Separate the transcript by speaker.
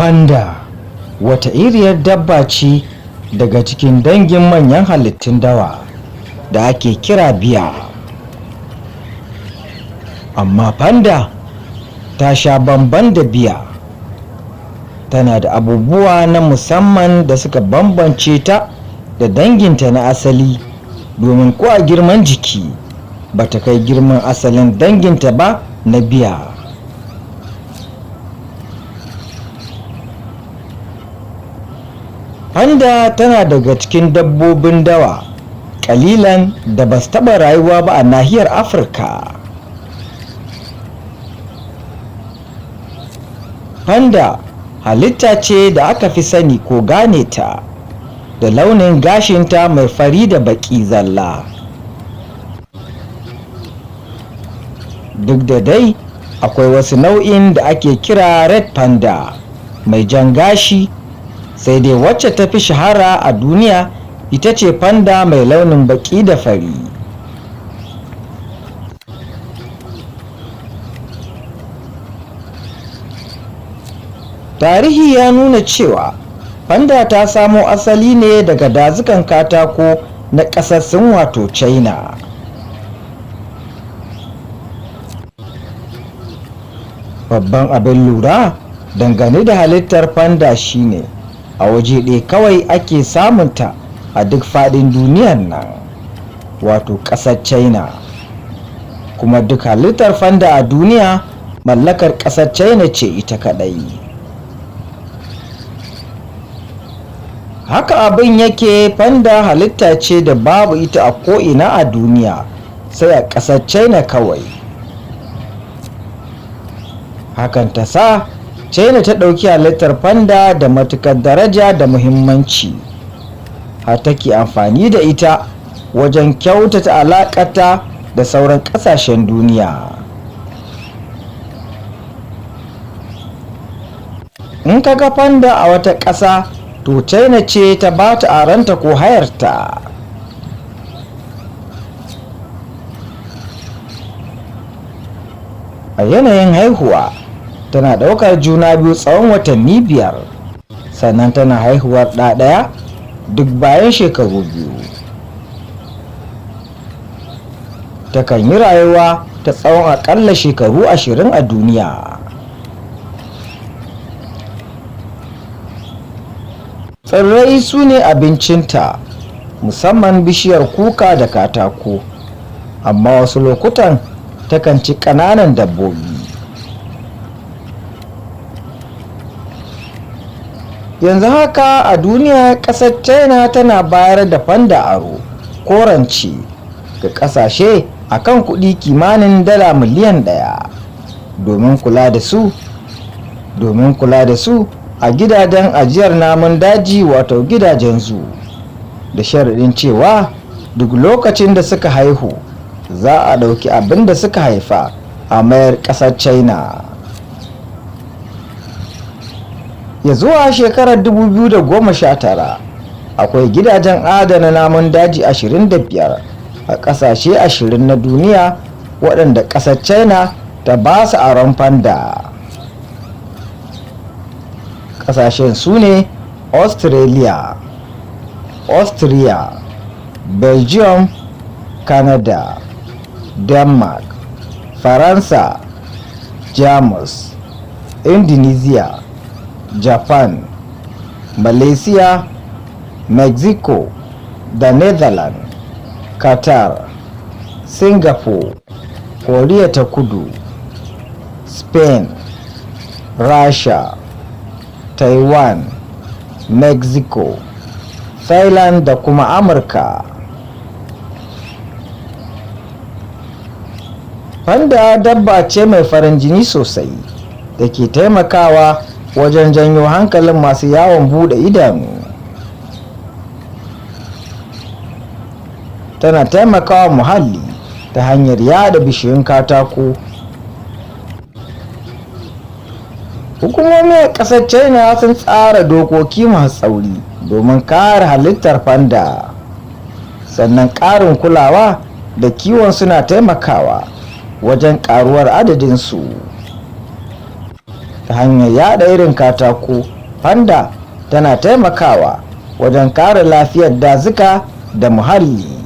Speaker 1: Panda wata iriyar dabba ce daga cikin dangin manyan halittun dawa da ake kira biya. Amma panda ta sha bamban da biya. Tana da abubuwa na musamman da suka bambance ta da danginta na asali, domin ko a girman jiki ba ta kai girman asalin danginta ba na biya. Panda tana daga cikin dabbobin dawa ƙalilan da ba su taɓa rayuwa ba a nahiyar Afirka. Panda halitta ce da aka fi sani ko gane ta da launin gashinta mai fari da baƙi zalla. Duk da dai akwai wasu nau'in da ake kira red panda mai jan gashi, sai dai wacce ta fi shahara a duniya ita ce panda mai launin baƙi da fari. Tarihi ya nuna cewa panda ta samo asali ne daga dazukan katako na ƙasar Sin, wato China. Babban abin lura dangane da halittar panda shine a waje ɗaya kawai ake samunta a duk faɗin duniyar nan, wato ƙasar China. Kuma duk halittar panda a duniya mallakar ƙasar China ce ita kaɗai. Haka abin yake, panda halitta ce da babu ita a ko'ina a duniya sai a ƙasar China kawai. Hakan ta sa China ta ɗauki halittar panda da matuƙar daraja da muhimmanci, har take amfani da ita wajen kyautata alaƙarta da sauran ƙasashen duniya. In ka ga panda a wata ƙasa, to China ce ta ba ta aranta ko hayarta. A yanayin haihuwa, tana ɗaukar juna biyu tsawon watanni 5, sannan tana haihuwar ɗa ɗaya duk bayan shekaru 2. Takan yi rayuwa ta tsawon aƙalla shekaru 20 a duniya. Tsirrai su ne abincinta, musamman bishiyar kuka da katako, amma wasu lokutan takan ci ƙananan dabbobi. Yanzu haka a duniya ƙasar China tana bayar da panda aro ko rance ga ƙasashe a kan kuɗi kimanin dala miliyan 1 domin kula da su a gidajen ajiyar namun daji, wato gidajen zoo, da sharaɗin cewa duk lokacin da suka haihu za a ɗauki abin da suka haifa a mayar ƙasar China. Ya zuwa shekarar 2019 akwai gidajen adana namun daji 25 a ƙasashe 20 na duniya waɗanda ƙasar China ta ba su aron panda. Ƙasashen su ne Australia, Austria, Belgium, Canada, Denmark, Faransa, Jamus, Indonesia, Japan, Malaysia, Mexico da Netherlands, Qatar, Singapore, Koriya ta Kudu, Spain, Rasha, Taiwan, Mexico, Thailand da kuma Amurka. Panda dabba ce mai farin jini sosai da ke taimakawa wajen janyo hankalin masu yawon bude idanu. Tana taimakawa muhalli ta hanyar yada bishiyun katako. Hukumomi a ƙasar China sun tsara dokoki masu tsauri domin kare halittar panda. Sannan ƙarin kulawa da kiwon suna taimakawa wajen ƙaruwar adadinsu. Ta hanyar yada irin katako, panda tana taimakawa wajen kare lafiyar dazuka da muhalli.